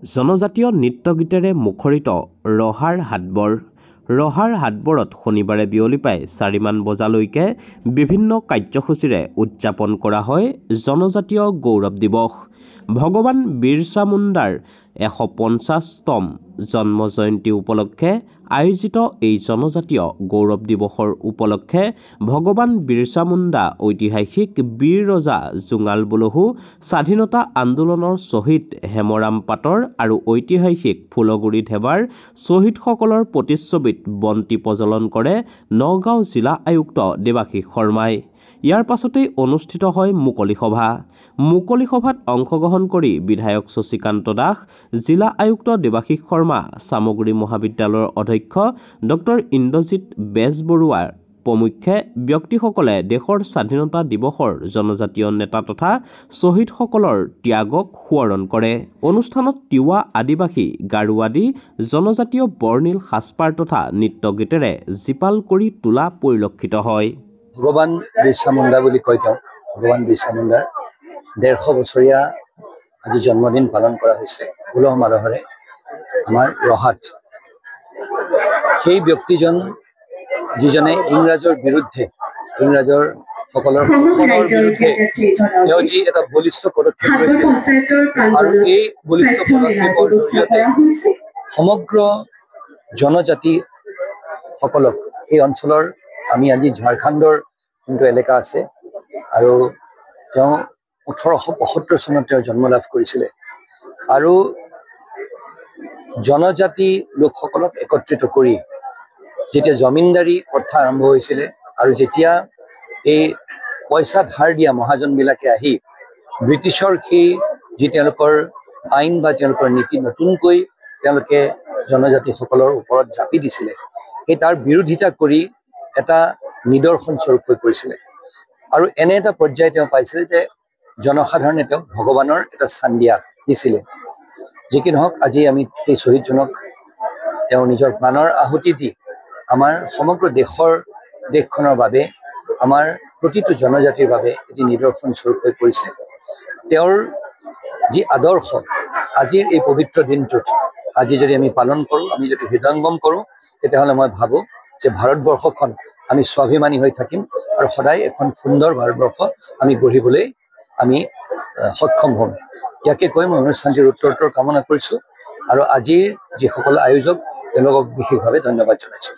জনজাতীয় নৃত্য গীতেৰে মুখৰিত ৰহাৰ হাটবৰ। ৰহাৰ হাটবৰত শনিবাৰে বিয়লি প্ৰায় 4মান বজালৈকে বিভিন্ন কাৰ্যসূচীৰে উদযাপন কৰা হয় জনজাতীয় গৌৰৱ দিৱস। ভগৱান বিৰচা মুণ্ডাৰ 150তম জন্ম জয়ন্তী উপলক্ষে আয়োজিত এই জনজাতীয় গৌৰৱ দিৱসৰ উপলক্ষে ভগৱান বিৰচা মুণ্ডা, ঐতিহাসিক বীৰ ৰজা জোঙাল বলহু, স্বাধীনতা আন্দোলনৰ শ্বহীদ হেমৰাম পাটৰ আৰু ঐতিহাসিক ফুলগুৰি ধেবাৰ শ্বহীদসকলৰ প্ৰতিচ্ছবিত বন্তি প্ৰজ্বলন কৰে নগাঁও জিলা আয়ুক্ত দেৱাশীষ শৰ্মাই। ইয়াৰ পাছতেই অনুষ্ঠিত হয় মুকলি সভা। মুকলি সভাত অংশগ্ৰহণ কৰি বিধায়ক শশীকান্ত দাস, জিলা আয়ুক্ত দেৱাশীষ শৰ্মা, চামগুৰি মহাবিদ্যালয়ৰ অধ্যক্ষ ডক্টৰ ইন্দ্ৰজিৎ বেজবৰুৱাৰ প্ৰমুখ্যে ব্যক্তিসকলে দেশৰ স্বাধীনতা দিৱসৰ জনজাতীয় নেতা তথা শ্বহীদসকলৰ ত্যাগক সোঁৱৰণ কৰে। অনুষ্ঠানত তিৱা, আদিবাসী, গাৰো আদি জনজাতীয় বৰ্ণিল সাজপাৰ তথা নৃত্য গীতেৰে জীপাল কৰি তোলা পৰিলক্ষিত হয়। ভগৱান বিৰচা মুণ্ডা বুলি কয় তেওঁক। ভগৱান বিৰচা মুণ্ডাৰ 150 বছৰীয়া আজি জন্মদিন পালন কৰা হৈছে উলহ মালহেৰে আমাৰ ৰহাত। সেই ব্যক্তিজন যিজনে ইংৰাজৰ বিৰুদ্ধে, ইংৰাজৰ সকলৰ শাসনৰ বিৰুদ্ধে তেওঁ যি এটা বলিষ্ঠ পদক্ষেপ লৈছিল আৰু এই বলিষ্ঠ পদক্ষেপৰ জৰিয়তে সমগ্ৰ জনজাতিসকলক সেই অঞ্চলৰ, আমি আজি ঝাৰখণ্ডৰ যোনটো এলেকা আছে, আৰু তেওঁ 1875 চনত তেওঁ জন্ম লাভ কৰিছিলে আৰু জনজাতি লোকসকলক একত্ৰিত কৰি যেতিয়া জমিনদাৰী প্ৰথা আৰম্ভ হৈছিলে আৰু যেতিয়া এই পইচা ধাৰ দিয়া মহাজনবিলাকে আহি ব্ৰিটিছৰ সেই যি তেওঁলোকৰ আইন বা তেওঁলোকৰ নীতি নতুনকৈ তেওঁলোকে জনজাতিসকলৰ ওপৰত জাপি দিছিলে, সেই তাৰ বিৰোধিতা কৰি এটা নিদৰ্শন স্বৰূপ হৈ পৰিছিলে। আৰু এনে এটা পৰ্যায় তেওঁ পাইছিলে যে জনসাধাৰণে তেওঁক ভগৱানৰ এটা স্থান দিয়া দিছিলে। যি কি নহওক, আজি আমি সেই শ্বহীদজনক তেওঁ নিজৰ প্ৰাণৰ আহুতি দি আমাৰ সমগ্ৰ দেশখনৰ বাবে, আমাৰ প্ৰতিটো জনজাতিৰ বাবে এটি নিদৰ্শন স্বৰূপ হৈ পৰিছে। তেওঁৰ যি আদৰ্শ আজিৰ এই পবিত্ৰ দিনটোত আজি যদি আমি পালন কৰোঁ, আমি যদি হৃদয়ংগম কৰোঁ, তেতিয়াহ'লে মই ভাবোঁ যে ভাৰতবৰ্ষখন আমি স্বাভিমানী হৈ থাকিম আৰু সদায় এখন সুন্দৰ ভাৰতবৰ্ষ আমি গঢ়িবলৈ আমি সক্ষম হ'ম। ইয়াকে কৈ মই অনুষ্ঠানটিৰ উত্তৰোত্তৰ কামনা কৰিছোঁ আৰু আজিৰ যিসকল আয়োজক তেওঁলোকক বিশেষভাৱে ধন্যবাদ জনাইছোঁ।